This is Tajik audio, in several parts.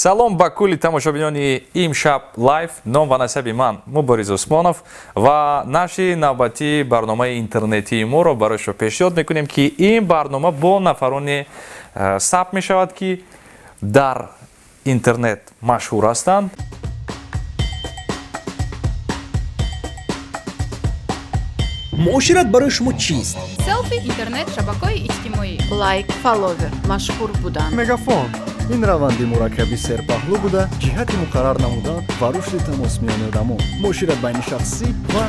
Салом ба кулли тамошобинони Имшаб Лайв. Ном ва насаби ман Мубориз Усмонов ва нашри навбатии барномаи интернетии моро барои шумо пешниҳод мекунем, ки ин барнома бо нафароне сабт мешавад, ки дар интернет машҳур ҳастанд. Муошират барои шумо чист? Селфи, интернет, шабакаҳои иҷтимоӣ. Лайк, фолловер, машҳур будан. Мегафон ин раванди мураккаби серпаҳлӯ буда, ҷиҳати муқаррар намудан ва рушди тамос миёни одамон, муошират байни шахсӣ ва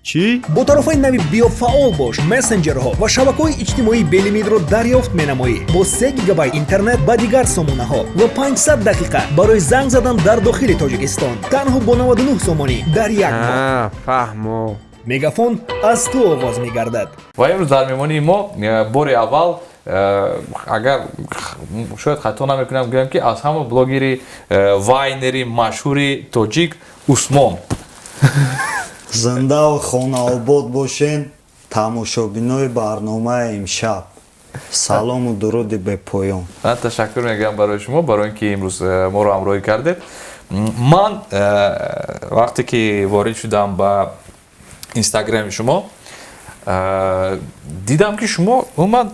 чӣ? Бо тарофаи нави «Биё фаъол бош» мессенҷерҳо ва шабакаҳои иҷтимоии белимитро дарёфт менамоӣ бо 3 гигабайт интернет ба дигар сомонаҳо ва 500 дақиқа барои занг задан дар дохили Тоҷикистон танҳо бо 99 сомонӣ дар як моҳ. Фаҳмо. Мегафон аз ту оғоз мегардад. Ва имрӯз дар меҳмонии мо бори аввал, агар шояд хато намекунам, гӯям, ки аз ҳама блогери вайнери машҳури тоҷик Усмон. Зиндаву хонаобод бошен, тамошобинои барномаи Имшаб. Салому дуруди бепоён. Ман ташаккур мегӯям барои шумо, барои ин ки имрӯз моро ҳамроҳӣ кардед. Ман вақте ки ворид шудам ба Инстаграми шумо, дидам, ки шумо умуман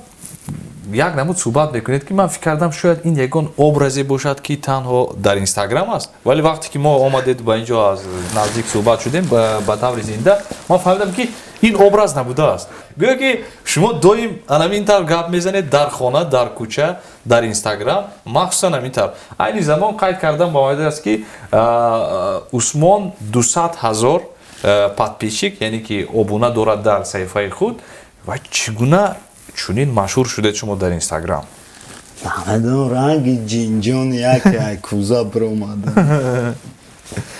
як намуд суҳбат мекунед, ки ман фикр кардам, шояд ин ягон образе бошад, ки танҳо дар Инстаграм аст. Вале вақте ки мо омадед ба ин ҷо, аз наздик суҳбат шудем ба таври зинда, ман фаҳмидам, ки ин образ набудааст. Гӯё ки шумо доим анамин тавр гап мезанед дар хона, дар кӯча, дар Инстаграм махсусан ҳамин тавр. Айни замон қайд кардам ба омада аст, ки Усмон 200 000 подписчик, яъне ки обуна дорад дар саҳифаи худ. Ва чӣ гуна чунин машҳур шудед шумо дар Инстаграм? Намедонам, ранги ҷинҷон яке ай кӯза биромада.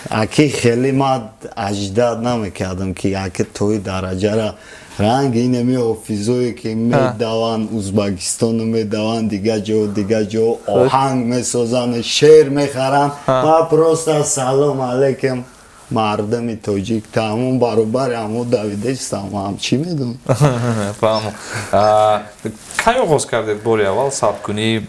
Аки хеле ман аждад намекардам, ки яке тои дараҷара ранги инами ҳофизое, ки медаванд Узбакистону медаванд дига ҷо, дига ҷо, оҳанг месозанд, шеър мехаранд. Ман просто салом алейкум, мардами тоҷик, тамом, баробари ҳамо давидестам. Ҳам чӣ медонам. Фаҳмам. Кай оғоз кардед бори аввал сабткунии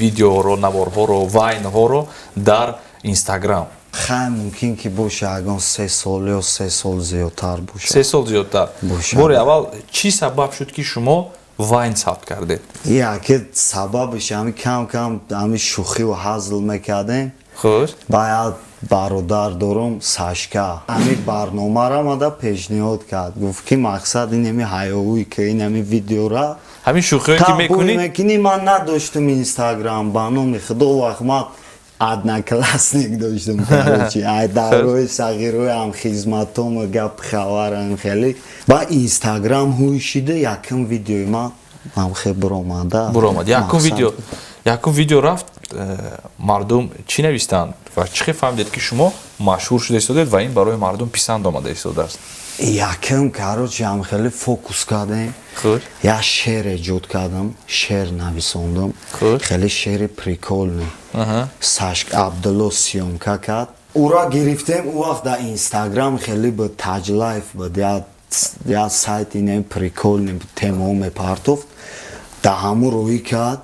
видеоро, наворҳоро, вайнҳоро дар Инстаграм? Хай, мумкин ки боша ягон 3 сол ё 3 сол зиёдтар боша. 3 сол зиёдтар. Боша. Бори аввал чӣ сабаб шуд, ки шумо вайн сабт кардед? Яке сабабиш ҳами кам кам ҳами шӯхиву ҳазл мекардем. Баъд бародар дорум, Сашка, ҳами барномаро мада пешниҳод кард, гуфт, ки мақсад инами ҳаёвӣ, ки инами видеора Ҳамин шӯхиҳое ки мекунӣ. Мекунӣ. Ман надоштум Инстаграм, ба номи Худо, вақт ман Одноклассник доштум. Короче, ай даврои сағироям, хизматому гап хабарам хеле ба Инстаграм ҳуй шида. Якум видеои ман ҳамхе биромада. Буромад якум видео. Якум видео рафт, мардум чӣ навистанд ва чӣ хел фаҳмидед, ки шумо машҳур шуда истодед ва ин барои мардум писанд омада истодааст? Якум, короче, ҳам хеле фокус кардем. Як шеър эҷод кардам, шеър нависондам. Хеле шеъри прикольный. Сашк Абдулло съёмка кард, ура гирифтем. Ӯ вақт дар Инстаграм хеле буд, Таҷлайф буд, як сайти не прикольный темао мепартофт, дар ҳамун рӯӣ кард.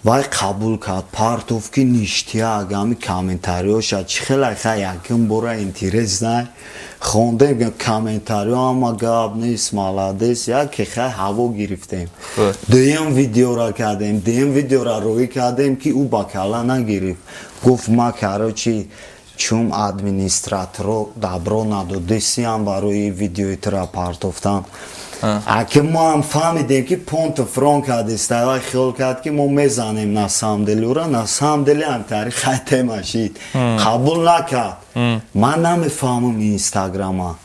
Вай қабул кард, партофт, ки ништяк. Ҳами комментариёша чӣ хеле хай, якум бора интересно хондем комментариё, ҳама гап нест, молодец, яке хай ҳаво гирифтем. Дуюм видеора кардем, дуюм видеора рӯӣ кардем, ки ӯ ба кала нагирифт, гуфт: «Ма, короче, чун администраторо добро надодесиям барои видеои тура партофтан». Аки мо ҳам фаҳмидем, ки понту фрон кардеста, вай хиёл кард, ки мо мезанем. На самом деле ура, на самом деле ҳамтари хай тема шид, қабул накард. Ман намефаҳмам Инстаграма.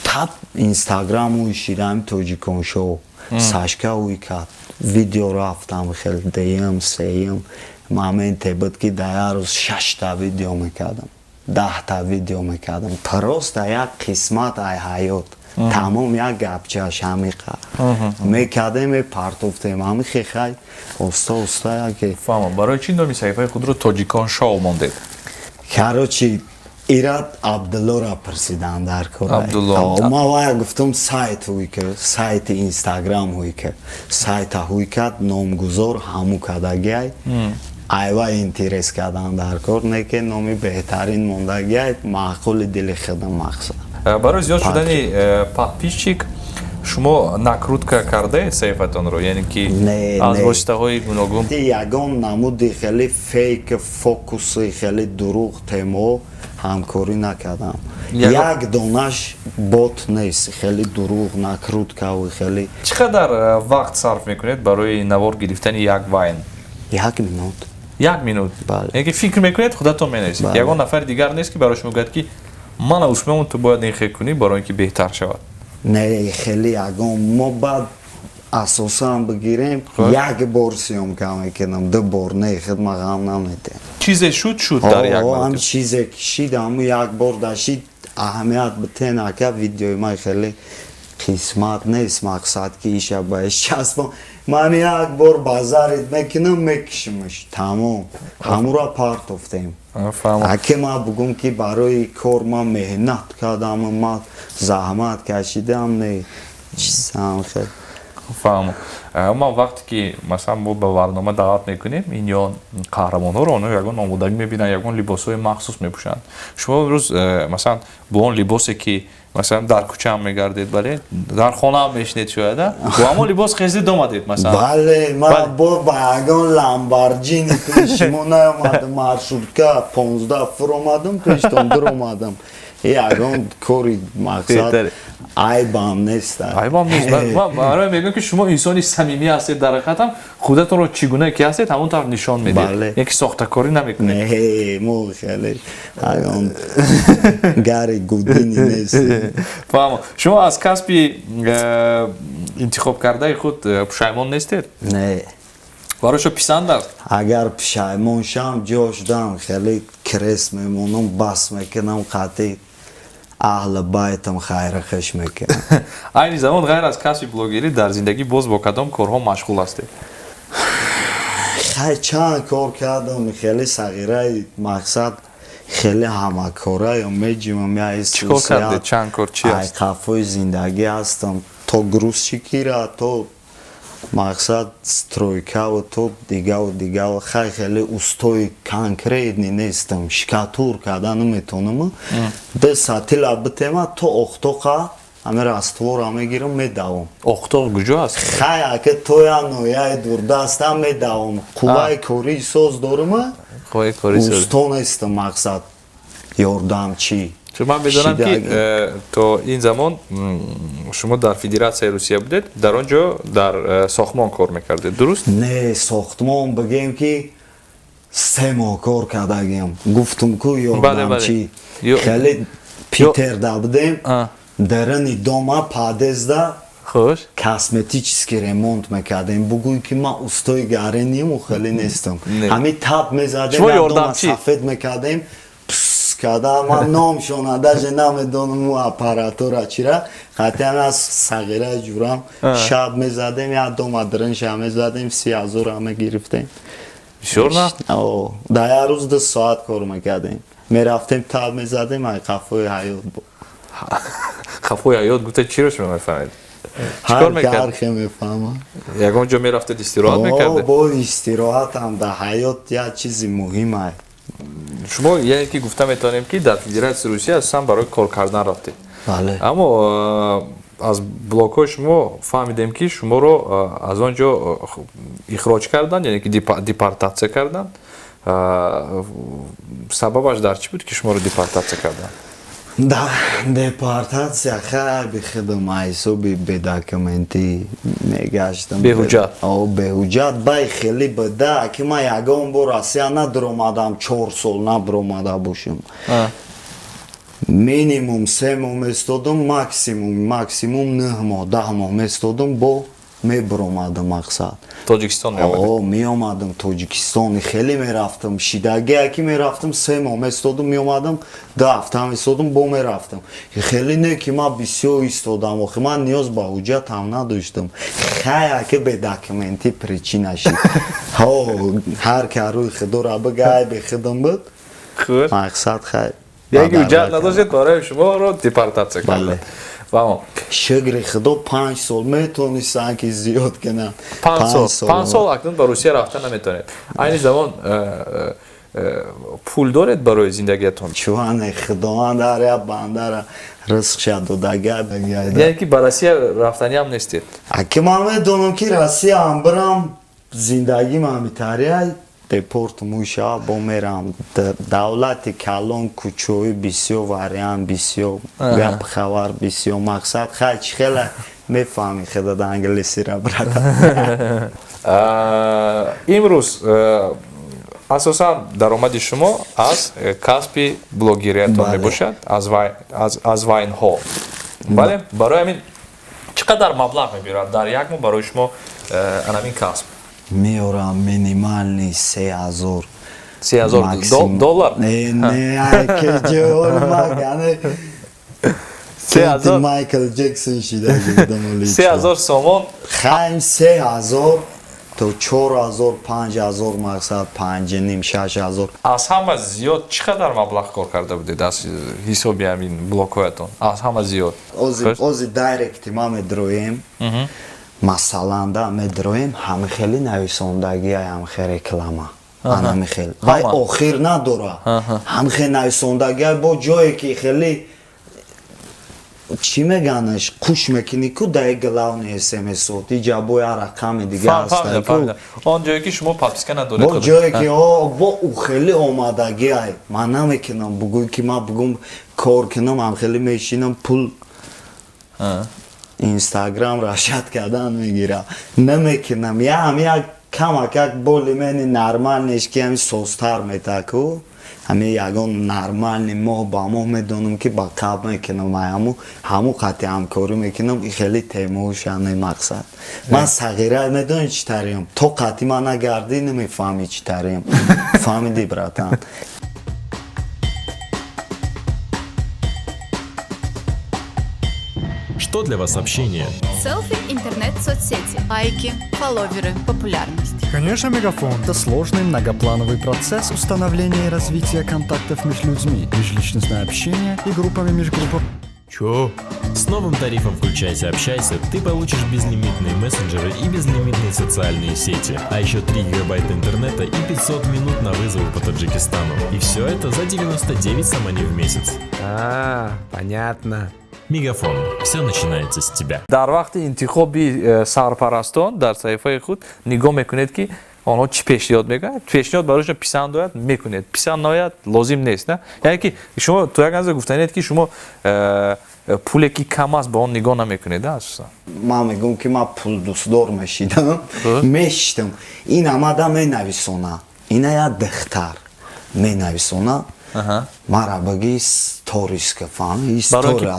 Тап Инстаграм ӯй шид, ҳами Тоҷикон Шоу, Сашка ӯй кард, видео рафтам хел. Дуюм, сеюм моменте буд, ки дар як рӯз шашта видео мекардам, 10та видео мекардам. Просто як қисмат ай ҳаёт, тамом, як гапчаш ҳамиқа мекардем, мепартофтем, ҳами хехай оста оста яке. Фаҳмам. Барои чӣ номи саҳифаи худро Тоҷикон Шоу мондед? Короче, ират Абдуллора пурсидан дар кор. Абдулло. Ма вая гуфтам, сайт ҳуй ки, сайти Инстаграм ҳуй ки, сайта ҳуй кард, номгузор ҳаму кардагиай. Айва интерес кардан дар кор, не ки номи беҳтарин мондагиай, маъқули дили худам мақсад. Барои зиёд шудани подписчик шумо накрутка кардаед саҳифатонро, яъне ки аз воситаҳои гуногун? Ягон намуди хеле фейк, фокуси, хеле дурӯғ темао ҳамкорӣ накардам. Як донаш бот нест, хеле дурӯғ, накруткаву хеле. Чӣ қадар вақт сарф мекунед барои навор гирифтани як вайн? Як минут. Як минут? Яъне ки фикр мекунед, худатон менависед, ягон нафари дигар нест, ки барои шумо гӯяд, ки мана, Усмон, ту бояд ин хел кунӣ, барои ин ки беҳтар шавад? Не, хеле ягон. Мо баъд асосан бигирем, як бор съёмка мекунам, ду бор не, хидма ғам наметем. Чизе шуд, шуд дар як ҳам чизе ки шид, ҳаму як бор дашид, аҳамият битен, ака. Видеои ман хеле қисмат нест, мақсад ки иша ба иш часпам. Ман як бор базарит мекунам, мекишимаш, тамом, ҳамура партофтем. Аке, ман бугум, ки барои кор ман меҳнат кардам, ман заҳмат кашидам, не, чизам хел. Фаҳмо. Ман вақте ки, масалан, мо ба барнома даъват мекунем ин ё қаҳрамонҳоро, онҳо ягон омодагӣ мебинанд, ягон либосҳои махсус мепӯшанд. Шумо имрӯз, масалан, бо он либосе ки, масалан, дар кӯчаам мегардед, бале, дар хонаам мешинед, шояд бо ҳамон либос хезид омадед, масалан? Бале, ман бо ба ягон Ламборҷини пеш шумо наомадам, маршрутка 15 фуромадам, пештон дуромадам. Ягон кори, мақсад, айбам нест. Айбам нест. Ман барои мегӯям, ки шумо инсони самимӣ ҳастед, дар ҳақиқатам худатонро чӣ гуна ки ҳастед, ҳамон тавр нишон медиҳед, яке сохтакорӣ намекунед. Не, мо хеле ягон Гарри Гудини нест. Фаҳмо. Шумо аз касби интихобкардаи худ пушаймон нестед? Не. Барои шумо писанд аст? Агар пушаймон шам, ҷош дам, хеле крест мемонам, бас мекунам, қатъи аҳли байтам хайру хуш мекунам. Айни замон ғайр аз касби блогерӣ дар зиндагӣ боз бо кадом корҳо машғул ҳастед? Хай, чанд кор кардам, хеле сағираи, мақсад, хеле ҳамакораё меҷимам. Чӣ кор кардед? Чанд кор чи аст? Қафои зиндагӣ ҳастам, то грузчикира, то, мақсад, стройкаву то дигаву дигаву. Хай, хеле устои конкретный нестам, штукатур карда наметонам. Ду сатила битема, то охтоқа ҳами раствора мегирам, медавам. Охтоқ куҷо аст? Хай, ака, тоя нояи дурдастам, медавам. Қувваи кории соз дорама. Қувваи кории соз. Усто нестам, мақсад, ёрдамчӣ. Чун ман медонам, ки то ин замон шумо дар Федератсияи Русия будед, дар он ҷо дар сохтмон кор мекардед, дуруст? Не, сохтмон бигем, ки 3 моҳ кор кардагиам. Гуфтум ку, ёрдамчӣ. Хеле Питерда будем, дарани дома, подъезда косметический ремонт мекардем. Бугӯй, ки ман устои гарениему хеле нестам. Ҳами тап мезадем, сафед мекардем када. Ман номшона даже намедонам, аппаратура чира. Қатъиян аз сағираи ҷурам шаб мезадем, як дома дринша мезадем, 30 000 мегирифтем. Бисёр на. Дар як рӯз 2 соат кор мекардем, мерафтем, тап мезадем, ай қафои ҳаёт бо. Қафои ҳаёт гуфта, чиро шумо мефаҳмед? Чикор мекард? Мефаҳмам. Ягон ҷо мерафтед, истироҳат мекардед? Бо истироҳатам дар ҳаёт як чизи муҳим ай. Шумо, яъне ки, гуфта метавонем, ки дар Федератсияи Русия асосан барои кор кардан рафтед? Бале. Аммо аз блогҳои шумо фаҳмидем, ки шуморо аз он ҷо ихроҷ карданд, яъне ки депортатсия карданд. Сабабаш дар чӣ буд, ки шуморо депортатсия карданд? Да, депортатсия, хай, бихудам ҳисоби бедокументӣ мегаштам. Беҳуҷҷат. О, беҳуҷҷат, бай хеле бада, ки ман ягон бор Россия надуромадам, 4 сол набуромада бошам. Минимум 3 моҳ местодам, максимум 9 моҳ, 10 моҳ местодам, бо мебуромадам, мақсад. Тоҷикистон меомадед? О, меомадам Тоҷикистон, хеле мерафтам. Шидагие ки мерафтам, 3 моҳ местодам, меомадам, 2 ҳафта местодам, бо мерафтам. Хеле не ки ман бисёр истодам, охи ман ниёз ба ҳуҷҷатам надоштам. Хай, аки, бедокументӣ причина шид. Ҳо, ҳар ка рӯи худора бига, ай бехудам буд. Мақсад, хай. Яке ҳуҷҷат надоштед, барои шуморо депортатсия карданд. Фаҳмам. Шукри Худо, 5 сол метонистам, ки зиёд кунам. 5 сол, 5 сол акнун ба Русия рафта наметавонед. Айни замон пул доред барои зиндагиятон? Чуване, Худованд ҳар як бандара ризқша додага. Яъне ки ба Россия рафтаниам нестед? Аки, ман медонам, ки Россияам бирам, зиндагим ҳамитария, депорт мушава, бо мерам. Давлати калон, кӯчои бисёр, вариант бисёр, гап хабар бисёр. Мақсад, хай, чӣ хела мефаҳми худада англисира, брата. Имрӯз асосан даромади шумо аз касби блогериятон мебошад, аз вайнҳо, бале? Барои ҳамин чӣ қадар маблағ мебиёрад дар як моҳ барои шумо анамин касб? Меорам минимальный 3000. 3000 доллар? Не, не, Майкл Ҷексон шида. 3000 сомон? Хайм, 3000 то 4000, 5000, мақсад, 5,5, 6000. Аз ҳама зиёд чӣ қадар маблағ кор карда будед аз ҳисоби ҳамин блогҳоятон, аз ҳама зиёд? Ози дайректи ма медроем, масалан, да, медроем, ҳамихели нависондагия, ҳамихе реклама, анамихел вай охир надора, ҳамихе нависондагия, бо ҷое ки хеле, чӣ меганаш, қуш мекунӣ ку даи главный смсот, иҷа бо як рақами дига. Он ҷое ки шумо подписка надоред. Бо ҷое ки бо ӯ хеле омадагиай, ман намекунам, бугӯй ки ман бугум кор кунам, ҳам хеле мешинам, пул Инстаграм рашад кардан мегирам, намекунам. Ям як камак як более-менее нормальный ш ки ҳами созтар метаку, ҳами ягон нормальный моҳ ба моҳ медонам, ки ба қаб мекунам, ҳаму қати ҳамкорӣ мекунам, хеле темоушане. Мақсад, ман сағира медонӣ чӣ тариам, то қати ман нагардӣ, намефаҳмӣ чӣ тариам. Фаҳмидӣ, братан? Что для вас общение? Селфи, интернет, соцсети. Лайки, фолловеры, популярность. Конечно, Мегафон. Это сложный многоплановый процесс установления и развития контактов между людьми, межличностное общение и группами межгруппов. Чё? С новым тарифом «Включайся, общайся» ты получишь безлимитные мессенджеры и безлимитные социальные сети, а еще 3 гигабайта интернета и 500 минут на вызовы по Таджикистану. И все это за 99 сомони в месяц. А, понятно. Мегафон. Все начинается с тебя. Дар вақти интихоби сарпарастон дар саҳифаи худ нигоҳ мекунед, ки онҳо чӣ пешниҳод мекунанд. Пешниҳод барои писанд ояд, мекунед, писанд наояд, лозим нест, на? Яъне ки шумо то як андоза гуфтанед, ки шумо пуле ки кам аст, ба он нигоҳ намекунед, асосан? Ман мегӯм, ки ман пулдӯстдор мешидам, мешиштам, ин амада менависона, ина як духтар менависона, мара баги сториска, фаҳми?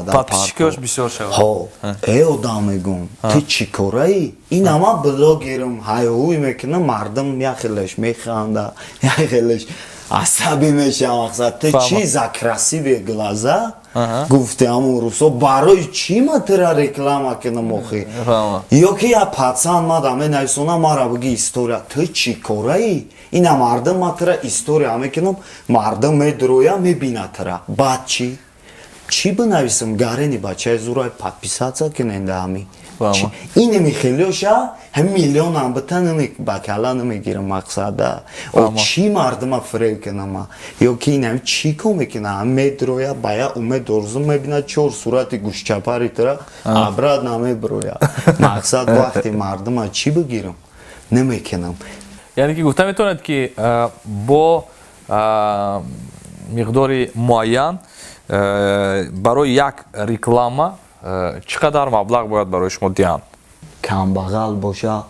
Подписчикош бисёр шавад. Ҳо, э, одам, мегӯм, ту чӣ кораӣ? Ин ама блогерам, ҳайҳуй мекунам, мардум як хелеш механда, як хелеш асабӣ мешавам. Мақсад, ту чӣ за красивые глаза гуфти ҳамун рӯзҳо, барои чӣ ма тура реклама кунам охи? Ё ки я пацан мада менависона, мара биги история, ту чӣ кораӣ? Ина мардум, ма тура история мекунам, мардум медроя, мебина тура, баъд чӣ? Чӣ бинависам? Гарени бачаи зурай, подписаться куненда ҳами инеми хелиоша, ҳами миллионам бита ба кала намегирам. Мақсада, о, чӣ мардума фиреб кунама? Ё ки инами чӣ кор мекуна? Медроя, ба я умед орзу мебина, чор сурати гӯшчапари тура, обратно намеброя. Мақсад, вақти мардума чӣ бигирам? Намекунам. Яъне ки гуфта метавонед, ки бо миқдори муайян барои як реклама чӣ қадар маблағ бояд барои шумо диҳанд? Камбағал боша,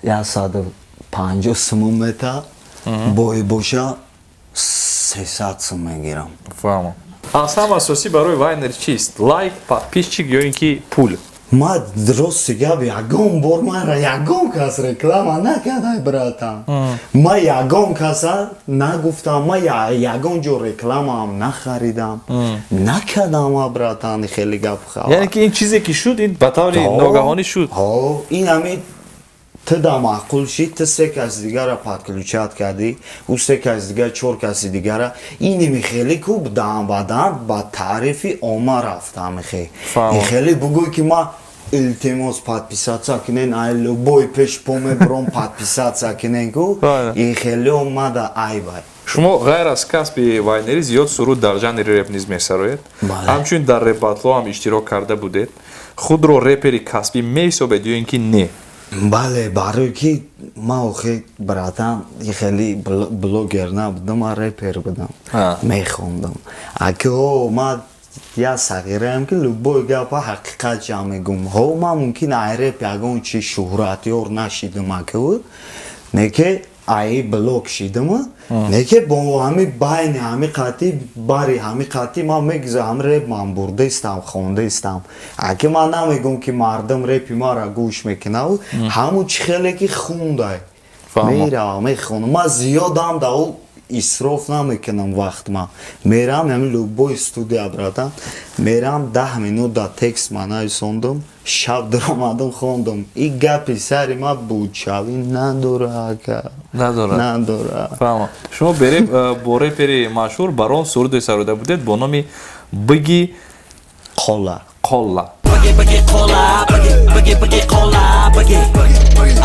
150 сумон мета, бой боша, 300 сум мегирам. Фаҳмам. Аз ҳама асосӣ барои вайнер чист: лайк, подписчик ё ин ки пул? Ма, рости гап, ягон бор мара ягон кас реклама накардай, братан. Ма ягон каса нагуфтам, ма ягон ҷо рекламаам нахаридам, накардам, братан, хеле гап. Яъне ки ин чизе ки шуд, ин ба таври ногаҳонӣ шуд? Ҳо, ин ҳами Ту да маъқул шид, ту се каси дигара подключать кардӣ, ӯ се каси дигар, чор каси дигара. Иними хеле ку даҳан ба даҳан ба таърифи омма рафт ҳамихе. Хеле бугӯй, ки ма, илтимос, подписаться кунен, ай любой пеш по мебуром, подписаться кунен ку, и хеле омада айбай. Шумо ғайр аз касби вайнерӣ зиёд суруд дар жанри реп низ месароед, ҳамчунин дар реп-батлҳо ҳам иштирок карда будед. Худро репери касбӣ меҳисобед ё ин ки не? Бале, барои ки ман охи, братан, хеле блогер набудам, ман репер будам, мехондам. Аки о ман я сағираам, ки любой гапа ҳақиқат ҷа мегум. Ҳо, ман мумкин ай реп ягон чи шӯҳратёр нашидам, аки не ки ай блог шидам, не ки бо ҳами байни ҳами қатӣ бари ҳами қатӣ ман мегузарам. Реп ман бурдаистам, хондаистам. Аки ман намегум, ки мардум репи маро гӯш мекунав, ҳамун чӣ хеле ки хундай меравам, мехонам. Ман зиёдам да ӯ исроф намекунам вақт. Ман мерам ҳами любой студия, братан, мерам, 10 минут да текст ма нависондум, шаб даромадум, хондум. И гапи сари ма бучавӣ надора, ака. Надорад. Надора. Фаҳмам. Шумо бо репери машҳур Барон суруде сароида будед бо номи «Биги Қола». Қолла. Бги, бги, qola, бги, бги, бги, qola, бги.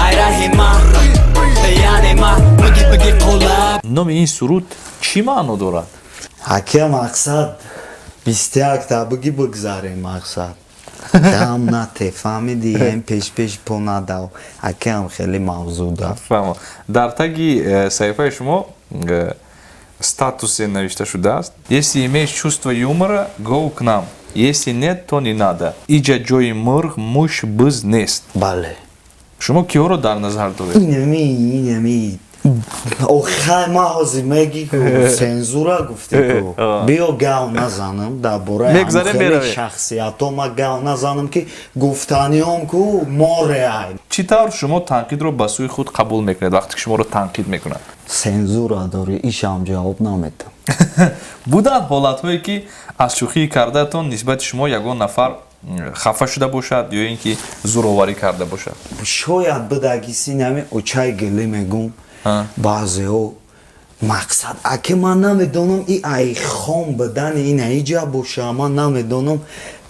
Ай раҳима, яъне ма, бги, бги, qola. Номи ин суруд чӣ маъно дорад? Ака, мақсад 21-та биги бигзарем, мақсад дам нате, фаҳмиди, ем пеш-пеш по надав, акаам хеле мавзӯъ да. Фаҳмам. Дар таги саҳифаи шумо статусе навишта шудааст: «Если имеешь чувство юмора, go к нам, если нет, то не надо, иҷа ҷои мурғ, муш, биз нест». Бале. Шумо киҳоро дар назар доред? Инами, инами охай ма ҳозир меги ку, цензура гуфти ку, биё гав назанам дар бораи Мегзарем, хеле меравем. шахсиятҳо. Ма гав назанам, ки гуфтаниём ку мореай. Чӣ тавр шумо танқидро ба сӯи худ қабул мекунед, вақте ки шуморо танқид мекунанд? Цензура дорӣ, ишам ҷавоб наметам. Буданд ҳолатҳое, ки аз шӯхии кардаатон нисбати шумо ягон нафар хафа шуда бошад ё ин ки зӯроварӣ карда бошад? Шояд бидагиси нами очай гилӣ мегум. Баъзеҳо, мақсад, аки ман намедонам, и ай хом бидани ин аиҷа боша, ман намедонам,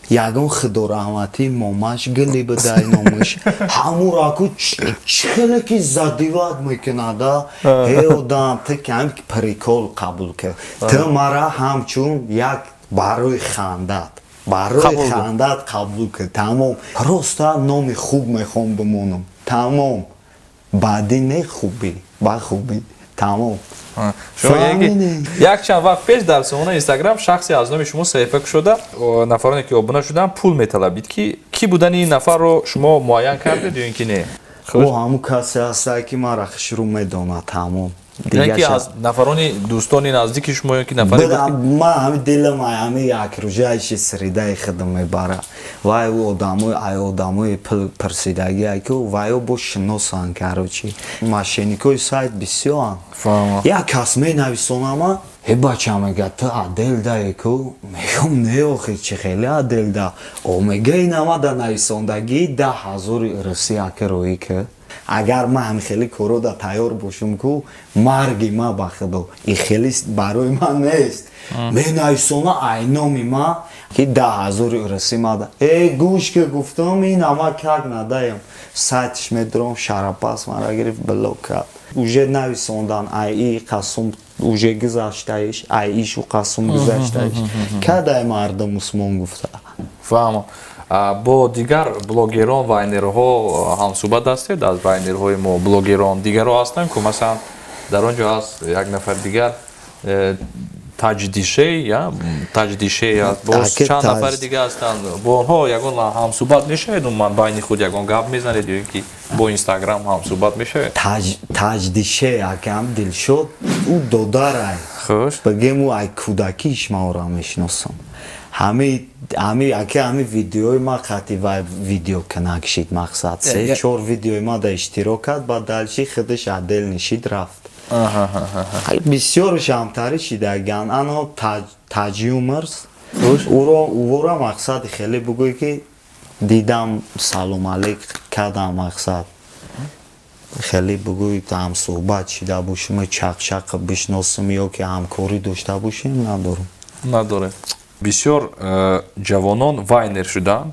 ягон худораҳматӣ момаш гилӣ бидай номаш, ҳамураку чӣ хеле ки задевать мекунада. Э, одам, ту кам прикол қабул кар, ту мара ҳамчун як барои хандат, барои Қабул кун. хандат қабул кар, тамом. Просто номи хуб мехом бимонам, тамом. Баъди не, хубӣ ба хубӣ, тамом. Шумо яъне ки Фаҳмидем. як чанд вақт пеш дар сомонаи Инстаграм шахсе аз номи шумо саҳифа кушода, нафароне ки обуна шуданд, пул металабид, ки кӣ будани ин нафарро шумо муайян кардед ё ин ки не? Ӯ ҳамун касе ҳаста, ки мара хушрӯ медонад, тамом. Яъне ки аз нафарони дӯстони наздики шумо ё ки нафаре буд, ки Ман ҳами дилам ай ҳами окружающий средаи худам мебара. Вай ӯ одамои ай одамои пурсидагӣ ай ки вайо бо шиносанд. Короче, мошенникои сайт бисёранд. Фаҳмам. Як кас менависонама: «Э, бача, — мега, — ту отделдае ку?» Мегӯм: «Не, охи, чӣ хеле отделда?» О, мега, инамада нависондагӣ 10 000 русӣ ака роӣ ки. Агар ман ҳами хеле корода тайёр бошам ку, марги ма ба худо, и хеле барои ман нест. Менависона ай номи ма, ки 10 000 русӣ мада. Э, гӯш ки, гуфтам, инама как надаем, сайтиш медурам, шарапас мара гирифт, блок кард. Уже нависондан ай и қасум уже гузаштаиш, ай ишу қасум гузаштаиш кадай мардум мусулмон гуфта. Фаҳмам. Бо дигар блогерон, вайнерҳо ҳамсӯҳбат ҳастед? Аз вайнерҳои мо блогерон дигарҳо ҳастанд ку, масалан, дар он ҷо ҳаст як нафар дигар, Таҷдишей, я Таҷдишей аст, боз Аке чанд нафари дигар ҳастанд. Бо онҳо ягон ҳамсӯҳбат мешавед? Умуман байни худ ягон гап мезанед ё ин ки бо Инстаграм ҳамсӯҳбат мешавед? Таҷдише, акам Дилшод, ӯ додарай. Бигем, ӯ ай кӯдакиш ман ӯро мешиносам. Ҳами ака ҳами видеои ма қати вай видео канак шид, мақсад, се чор видеои ма да иштирок кард, баъд дальше худаш отдел нишид, рафт. Бисёрш ҳамтарӣ шидаган. Ано Таҷюмерс, ӯро ӯро мақсади хеле бугӯй, ки дидам, салом алейк кардам, мақсад. Хеле бугӯй, ҳамсӯҳбат шида бошим, чақчақ бишносим ё ки ҳамкорӣ дошта бошем, надорам. Надоред. Бисёр ҷавонон вайнер шуданд.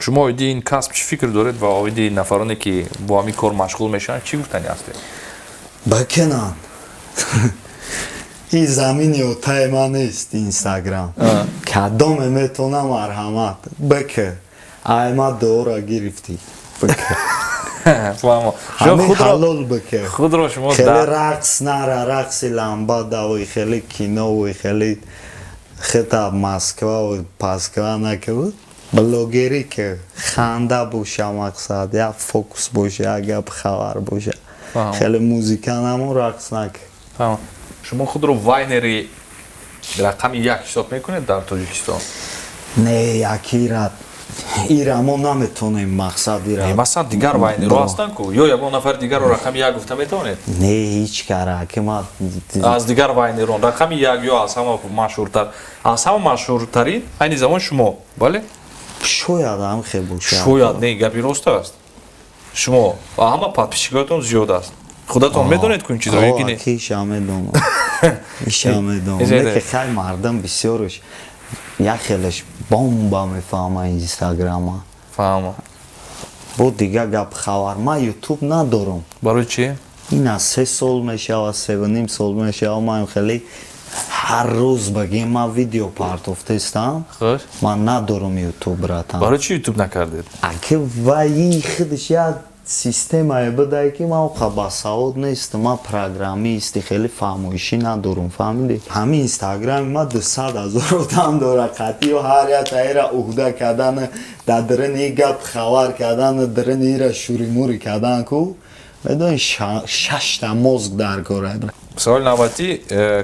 Шумо оиди ин касб чӣ фикр доред ва оиди нафароне, ки бо ҳамин кор машғул мешаванд, чӣ гуфтанӣ ҳастед? Бакунанд. Ин замини отаи ман нест, Инстаграм. Кадоме метона, марҳамат, бикӣ. Ай ма дуора гирифтӣ, бикӣ. Фаҳмо. Ҳамин ҳалол бикӣ. Худро шумо хеле рақс нара, рақси ламбадавой, хеле киновой, хеле хита Москвавой, Пасква накӣ, блогерӣ ки ханда боша, мақсад як фокус боша, як гап хабар боша. Хеле музика намо, рақс накӣ. Шумо худро вайнери рақами як ҳисоб мекунед дар Тоҷикистон? Не, якира ира мо наметонем, мақсад ира. Масалан, дигар вайнерҳо ҳастанд ку, ё ягон нафари дигарро рақами як гуфта метавонед? Не, ҳеҷ кара ки ма. Аз дигар вайнерон рақами як ё аз ҳама машҳуртар, аз ҳама машҳуртарин айни замон шумо, бале? Шояд ҳам хел бошад. Шояд не, гапи рост аст. Шумо ҳама подписчикоятон зиёд аст. Худатон медонед ку ин чизро ё ки не? Иша медонам, иша медонам. Не ки хай, мардам бисёрш як хелеш бомба мефаҳма Инстаграма. Фаҳма. Бо дигар гап хабар, ман Ютуб надорам. Барои чӣ? Ин аз 3 сол мешава, 3,5 сол мешава, ман хеле ҳар рӯз багем, ман видео партофтестам. Ман надорам Ютуб, братан. Барои чӣ Ютуб накардед? Аки ваи худаш як системае будае, ки ман оқа басавод нестам, ман программисти, хеле фаҳмоишӣ надорам, фаҳмидӣ? Ҳамин Инстаграми ма 200 000 одам дора, қатъиё ҳар як таира уҳда кардан, дар дирини гап хабар кардан, дирини ира шуримурӣ кардан ку, медони, шашта мозг дар кора. Саволи навбатӣ: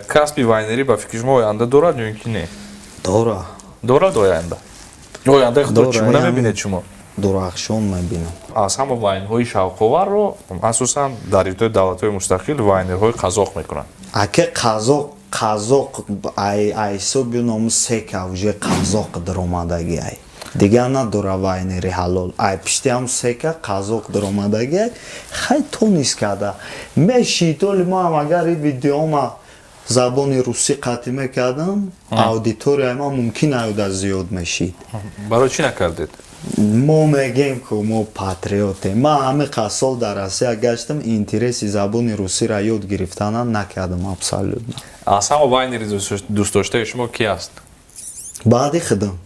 касби вайнерӣ ба фикри шумо оянда дорад ё ин ки не? Дора. Дорад оянда. Ояндаи худро чӣ гуна мебинед шумо? Дурахшон мебинам. Аз ҳама вайнҳои шавқоварро, асосан дар ибтидои давлатҳои мустақил, вайнерҳои қазоқ мекунанд. Аке, қазоқ, қазоқ айҳисоби ному сека уже қазоқ даромадаги, ай дигар надора вайнери ҳалол. Ай пишти ҳам сека қазоқ даромадаги, ай хай то низ карда мешид. Оли моам агар и видеома забони русӣ қатъӣ мекардам, аудиторияи ма мумкин аюда зиёд мешид. Барои чӣ накардед? Мо мегем ку, мо патриотем. Ман ҳамин сол дар Россия гаштам, интереси забони русиро ёд гирифтанам накардам абсолютно. Аз ҳама вайнери дӯстдоштаи шумо ки аст? Баъди худам.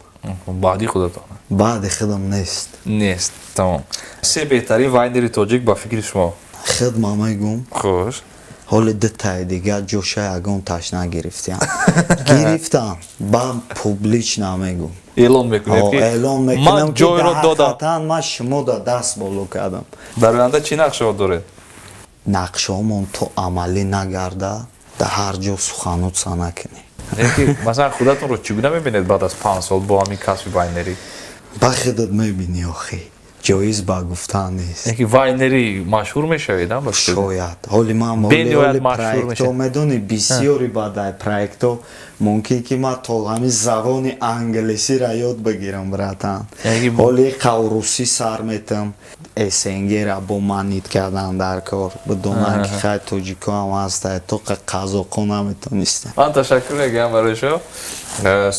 Баъди худатон? Баъди худам нест. Нест, тамом. Се беҳтарин вайнери тоҷик ба фикри шумо? Худма мегум. Хуш. Ҳоли дутаи дигар ҷоша ягон таш нагирифтиам, гирифтам, ба публично мегум. Эълон мекунед ки эълон мекунам. Ман ҷойро додам. Ман шумо да даст боло кардам. Дар оянда чӣ нақшаҳо доред? Нақшаҳомон то амалӣ нагарда, дар ҳар ҷо сухануца накунӣ. Ки масалан, худатонро чӣ гуна мебинед баъд аз 5 сол бо ҳамин касби вайнерӣ? Ба худат мебинӣ, охи ҷоиз ба гуфтан нест. Ки вайнери машҳур мешавед? Шояд. Ҳоли ман проектҳо, медонӣ, бисёри баъдай проектҳо мумкин ки ман то ҳамин забони англисиро ёд бигирам, братан. Ҳоли қаврусӣ сар метам, СНГ-ра бо манит кардан дар кор, бидонам ки хай, тоҷико ҳам ҳаста, то қазоқо наметонистам. Ман ташаккур мегӯям барои шумо,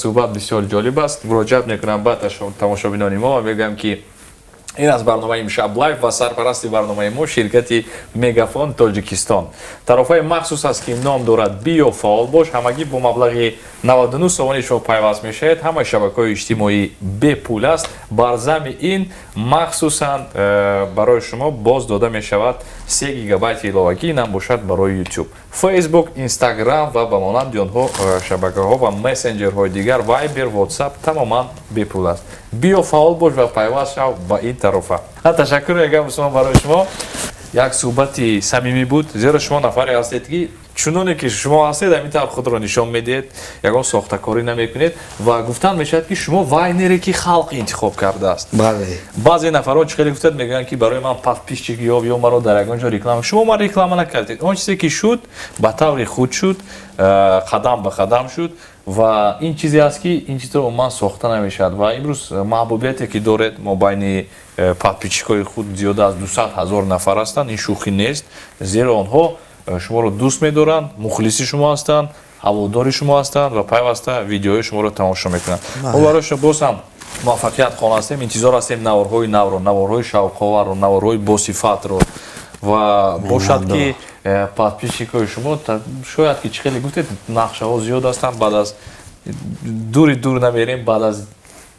суҳбат бисёр ҷолиб аст. Муроҷиат мекунам ба тамошобинони мо ва мегӯям, ки ин аз барномаи Имшаб Лайв ва сарпарасти барномаи мо ширкати Мегафон Тоҷикистон. Тарофаи махсус аст, ки ном дорад «Биё, фаъол бош». Ҳамагӣ бо маблағи 99 сомонӣ шумо пайваст мешавед, ҳамаи шабакаҳои иҷтимоӣ бепул аст. Бар зами ин махсусан барои шумо боз дода мешавад 3 гигабайти иловагӣ, инам бошад барои YouTube, Facebook, Instagram ва ба монанди онҳо шабакаҳо ва мессенҷерҳои дигар, Viber, WhatsApp тамоман бепул аст. Биё, фаъол бош ва пайваст шав ба ин тарофа. Ташаккур мегӯям, Усмон, барои шумо. Як суҳбати самимӣ буд, зеро шумо нафаре ҳастед, ки Чуноне ки шумо ҳастед, ҳамин тавр худро нишон медиҳед, ягон сохтакорӣ намекунед ва гуфтан мешавад, ки шумо вайнере ки халқ интихоб кардааст. Бале. Баъзе нафарҳо, чӣ хеле гуфтад, мегӯянд, ки барои ман подписчик ёб ё маро дар ягон ҷо реклама. Шумо ман реклама накардед. Он чизе ки шуд, ба таври худ шуд, қадам ба қадам шуд ва ин чизе аст, ки ин чизро умуман сохта намешавад. Ва имрӯз маҳбубияте ки доред мобайни подписчикҳои худ, зиёда аз 200 000 нафар ҳастанд, ин шӯхӣ нест, зеро онҳо шуморо дӯст медоранд, мухлиси шумо ҳастанд, ҳаводори шумо ҳастанд ва пайваста видеоҳои шуморо тамошо мекунанд. Мо барои шумо боз ҳам муваффақият хоҳон ҳастем, интизор ҳастем наворҳои навро, наворҳои шавқоварро, наворҳои босифатро. Ва бошад, ки подписчикҳои шумо шояд ки, чӣ хеле гуфтед, нақшаҳо зиёд ҳастанд, баъд аз дури дур намерем, баъд аз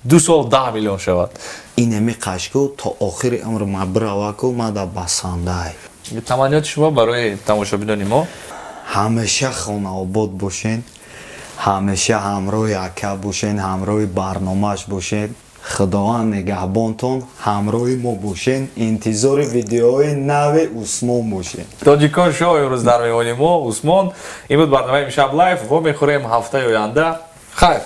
2 сол 10 миллион шавад. Инами қашку то охири умр ма бираваку ма да басандай. Таманниёти шумо барои тамошобинони мо? Ҳамеша хонаобод бошен, ҳамеша ҳамроҳи ака бошен, ҳамроҳи барномааш бошен. Худованд нигаҳбонтон, ҳамроҳи мо бошен, интизори видеоҳои нави Усмон бошен. Тоҷикон шоу имрӯз дар меҳмони мо Усмон. Ин буд барномаи Имшаб лайв. Вомехӯрем ҳафтаи оянда. Хайр.